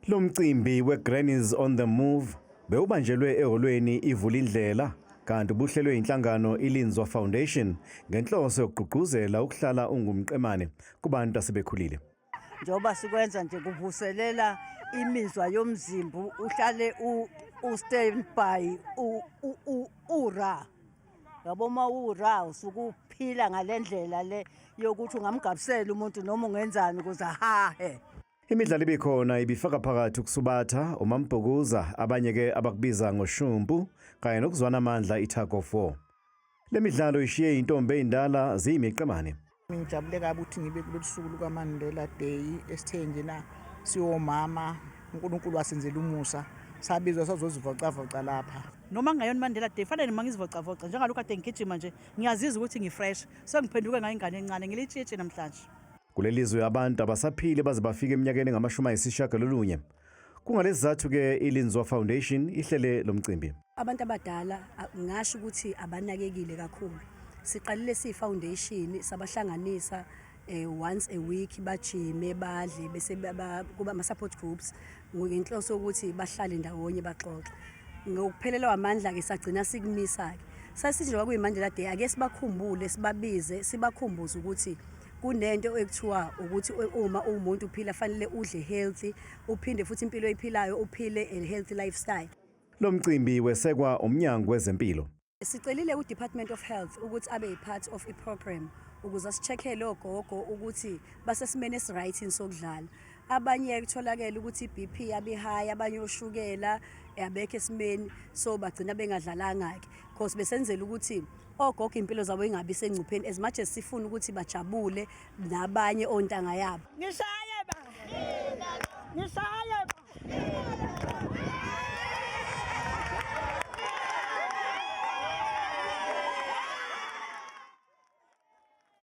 Lo mcimbi we-Grannies on the Move bewubanjelwe ehholweni iVulindlela, kanti ubuhlelwe inhlangano iLinzwa Foundation ngenhloso yokugqugquzela ukuhlala ungumqemane kubantu asebekhulile. Njengoba sikwenza nje, kuvuselela imizwa yomzimba, uhlale u-stand by, ura yabo. Uma ura usuke uphila ngale ndlela le yokuthi ungamgabisela umuntu noma ungenzani ukuze ahahe. Imidlalo ibikhona ibifaka phakathi ukusubatha, umambhukuza, abanye-ke abakubiza ngoshumpu, kanye nokuzwana amandla, i-tug of war. Le midlalo ishiye intombi ey'ndala ziyimiqemane. Ngijabule kabi ukuthi ngibe kulolu suku lukaMandela Day esithe njena siwomama, uNkulunkulu wasenzela umusa, sabizwa sazozivocavoca lapha. Noma kungayona iMandela Day, fanele noma ngizivocavoca njengalokhu kade ngigijima nje, ngiyazizwa ukuthi ngifresh, sengiphenduke ngayo ingane encane, ngilitshitshi namhlanje. Kuleli zwe abantu abasaphile baze bafike eminyakeni engama-90. Kungalesi sizathu-ke iLinzwa Foundation ihlele lo mcimbi. Abantu abadala ngasho ukuthi abanakekile kakhulu. Siqalile siyi-foundation sabahlanganisa once a week, bajime, badle, bese kuba ama-support groups ngenhloso yokuthi bahlale ndawonye, baxoxe. Ngokuphelelwa amandla-ke sagcina sikumisa-ke. Sasithi njengoba kuyi-Mandela Day, ake sibakhumbule, sibabize, sibakhumbuze ukuthi kunento ekuthiwa ukuthi uma uwumuntu uphila fanele udle healthy, uphinde futhi impilo oyiphilayo uphile a healthy lifestyle. Lo mcimbi wesekwa umnyango wezempilo. Sicelile ku-Department of Health ukuthi abe yi-part of i-program ukuze asi-check-ele ogogo ukuthi basesimeni esi-right yini sokudlala. Abanye kutholakele ukuthi i-BP yabo i-high, abanye oshukela abekho esimeni, so bagcina bengadlalanga-ke. 'Cause besenzela ukuthi ogogo impilo zabo ingabi sengcupheni, as much as sifuna ukuthi bajabule nabanye ontanga yabo. Ngishaye baba, ngishaye.